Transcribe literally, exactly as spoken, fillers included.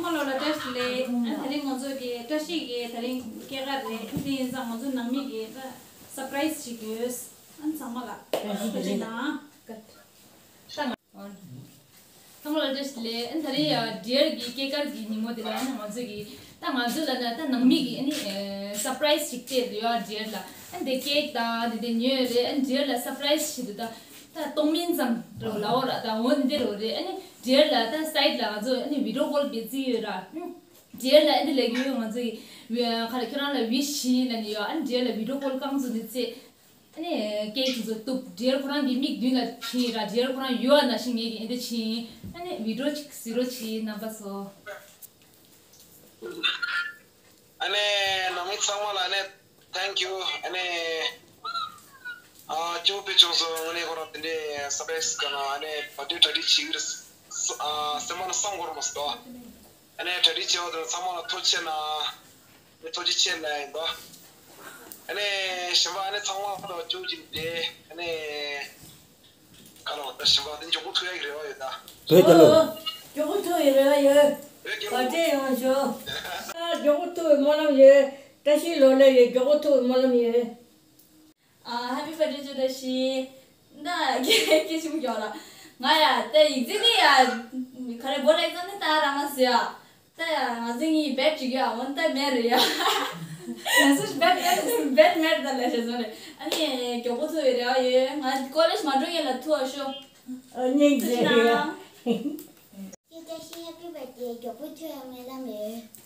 ཚང་མ་ལོ་ལ་བཀྲ་ཤིས་བདེ་ལེགས། ཨ་དེ་རིང་ང་ཚོ་གི་བཀྲ་ཤིས་ཀྱི་དེ་རིང་སྐྱེས་སྐར་རེད། དེ་ཡིན་ཙང་ང་ཚོ་ནང་མི་གི་ད་སར་པ་རའི་སི་ཞིག་ཡོད། ཨ་ཚང་མ་ལ་བཀྲ་ཤིས་བདེ་ལེགས་གནང་། ཚང་མ་ལ་བཀྲ་ཤིས་བདེ་ལེགས། ཨ་དེ་རིང་ཡ་ཌི་ཡར་གི་སྐྱེས་སྐར་གྱི་ཉིན་མོ་དེ་ལ་ཨ་ནི་ང་ཚོ་གི་ད་ང་ཚོ་ལ་ན་ད་ནང་མི་གི་ཨ་ནི་ཨེ་སར་པ་རའི་སི་ཞིག་སྤྲད་ཡོད་ཨ་ཌི་ཡར་ལ། ཨ་འདི་ཀེག་དང་འདི་འདི་ཉོས་རེད། ཨ་ཌི་ཡར་ལ་སར་པ་རའི་སི་ཞིག་འདུག་ད་ད་གཏོང་མིན་ཙམ་རོ་ལའོ་ར་ད་འོ་འདི་རོ་རེད། ཨ་ནི་ཌི་ཡར་ལ་ད་སའིཌ་ལ་ང་ཚོ་ཨ་ནི་བི་ཌི་ཡོ་ཀོལ་བེ་ཙི་ཡོད་ར། ཨ་ཌི་ཡར་ལ་ཨ་འདི་ལས་གི་ཡོད། ང་ཚོ་གི་ཁ་ལ་ཁྱོད་རང་ལ་ཝིཤ་ཡིན་ལ་ནི་ཡོད། ཨ་ཌི་ཡར་ལ་བི་ཌི་ཡོ་ཀོལ་རྐང་ཚོ་འདི་ཚེ་ཨ་ནི་ཀེག་ཚོ་གཏུབ། ཌི་ཡར་ཁོ་རང་གི་མིག་མདུན་ལ་ཕྱིན་ར། ཌི་ཡར་ཁོ་རང་ཡོད་ན་ཤི་ངེད་ཀྱི་ཨ་འདི་ཕྱིན། ཨ་ནི་བི་ཌི་ཡོ་ཅིག་གཟིགས་རོགས་གྱིས་རྣམ་པ་ཚོ། ཨ་ནི་ནང་མི་ཚང་མ་ལ་ཨ་ནི་ཐེང་ཀིའུ། ཨ་ནི་ཨ་ཅོ་པེ་ཅུང་སོ་ངོ་ནས་ཁོ་རང་དེ་འདྲའི་སར་པ་རའི་སི་ག་ན་ཨ་ནི་བ་དུས་གྲ་སྒྲིག་བྱེད་ཀྱི་རེད། ཨ་སེམས་པ་ན་བསམ་གོ་ར་མ་སོང་། ཨ་ནི་གྲ་སྒྲིག་བྱས་པ་དེ་ཚང་མ་ལ་ཐུགས་རྗེ་ཆེ་གནང་། ཨ་ནི་ཐུགས་རྗེ་ཆེ་གནང་ཡིན་པ། ཨ་ནི་གཞན་པ་ཨ་ནི་ཚང་མ་ལ་ཅོ་ཅིག་དེ་ཨ་ནི། ཁ་ལོ་ད་ཞིམ་པ་དེ་མགྱོགས་པོ་ཐུག་ཡག་གི་རེ་བ་ཡོད་ད། བོད་རྒྱལ་ལོ། མགྱོགས་པོ་ཐུག་ཡི་རེ་བ་ཡོད། བོད་རྒྱལ་ལོ། བཀའ་དྲིན་ཡོང་ཞུ། མགྱོགས་པོ་ཐུག་པའི་སྨོན་ལམ་ཡོད། བཀྲ་ཤིས་ལོ་ལེགས་ཡོད། མགྱོགས་པོ་ཐུག་པའི་སྨོན་ལམ་ཡོད། ཨ་ཧེ་པི་བར་ཐ་ཌེ་ཅོ་ད་ཤི། ད་སྐད་སྐད་ཆེན་པོ་རྒྱག་ར། ང་ཡ་ད་ཡིག་ཚད་ནི་ཡ་ག་རེ་བོད་ལ་ཡིག་ཚད་ནི་ད་རང་ང་ཟེར་ཡ། ད་ཡ་ང་ཚོ་གཉིས་བེད་ཅིག་ཡ་འོན་ད་མེད་རེད་ཡ། ང་ཚོ་བེད་མེད་བེད་མེད་ད་ལས་བྱེད་ཚོ་རེད། ཨ་ནི་མགྱོགས་པོ་ཐུག་ཡོད་རེད། ཨ་ཡོད་ང་ཀོ་ལེཇ་མ་འགྲོ་ཡིན་ལ་ཐུག་ཨ་ཤོ། ཨ་སྙིང་རྗེ་རེད་ཡ། ཡུ་ཏ་ཤི་ཧེ་པི་བར་ཐ་ཌེ། མགྱོགས་པོ་ཐུག་ཡ་སྨོན་ལམ་ཡོད།